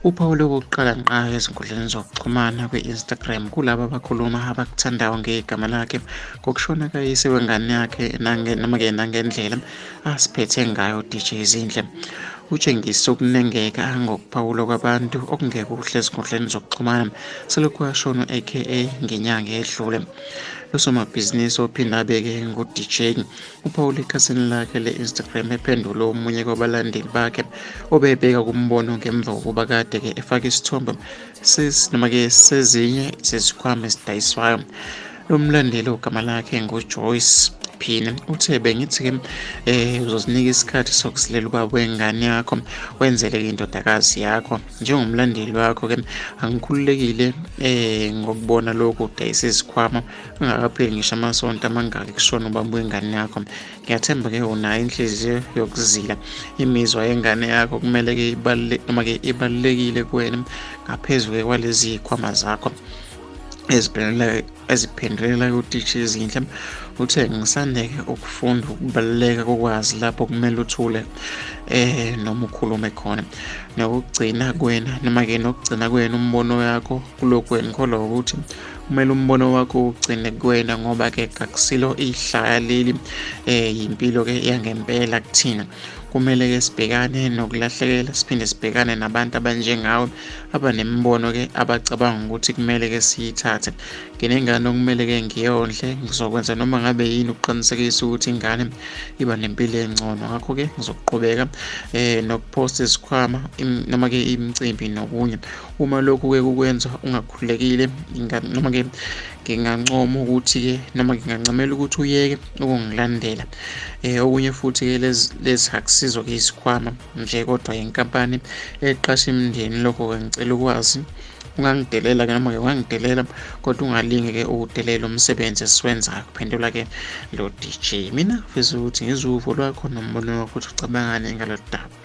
Uphawule okokuqala ngqa ezinkundleni zokuxhumana kwi-Instagram kulabo abakhuluma abakuthandayo ngegama lakhe ngokushona kayise wengane yakhe noma-ke nangendlela asiphethe ngayo DJ Zinhle. Utshengise ukunengeka ngokuphawula kwabantu okungekuhle ezinkundleni zokuxhumana selokhu washona u-AKA ngenyanga edlule. Lo somabhizinisi ophinde abeke ngu-DJ uphawule ekhasini lakhe le-Instagram ephendula omunye kwabalandeli bakhe obebeka kumbono ngemva kokuba kade-ke efake isithombe noma-ke sezinye zezikhwama ezidayiswayo. Lo mlandeli ogama lakhe nguJoyce Phini uthe bengithi-ke uzozinika isikhathi sokuzilela ubaba wengane yakho wenzele-ke indodakazi yakho njengomlandeli wakho-ke angikhululekile ngokubona lokhu udayisa izikhwama ungakapheli ngisho amasonto amangaki kushona ubaba wengane yakho. Ngiyathemba-ke unayo inhliziyo yokuzila imizwa yengane yakho kumele-ke noma-ke ibalulekile kuwena ngaphezu-ke kwalezi zikhwama zakho eziphendulela ku-DJ Zinhle. Uthe ngisandeke ukufunda ukubaluleka kokwazi lapho kumele uthule noma ukhulume khona nokugcina kwena noma-ke nokugcina kwena umbono yakho kulokhu engikholwa ukuthi kumele umbono wakho ugcine kuwena ngoba-ke kakusilo ihlaya leli yimpilo-ke yangempela kuthina. Kumele-ke sibhekane nokulahlekelwa siphinde sibhekane nabantu abanjengawe abanemibono-ke abacabanga ukuthi kumele-ke siyithathe. Nginengane okumele-ke ngiyondle, ngizokwenza noma ngabe yini ukuqinisekisa ukuthi ingane iba nempilo engcono. Ngakho-ke ngizoqhubeka nokuphosta izikhwama noma-ke imicimbi nokunye. Uma lokhu-ke kukwenza ungakhululekile noma-ke ngingancoma ukuthi-ke noma ngingancamela ukuthi uyeke ukungilandela. Okunye futhi-ke lezi akusizo-ke izikhwama nje kodwa inkampani eqasha imindeni. Lokho-ke ngicela ukwazi ungangidelela-ke noma-ke ungangidelela kodwa ungalingi-ke ukudelela umsebenzi esiwenzayo, kuphendula-ke lo DJ. Mina ngifisa ukuthi ngizwe uvo lwakho nombono wakho ukuthi ucabangani ngalolu daba.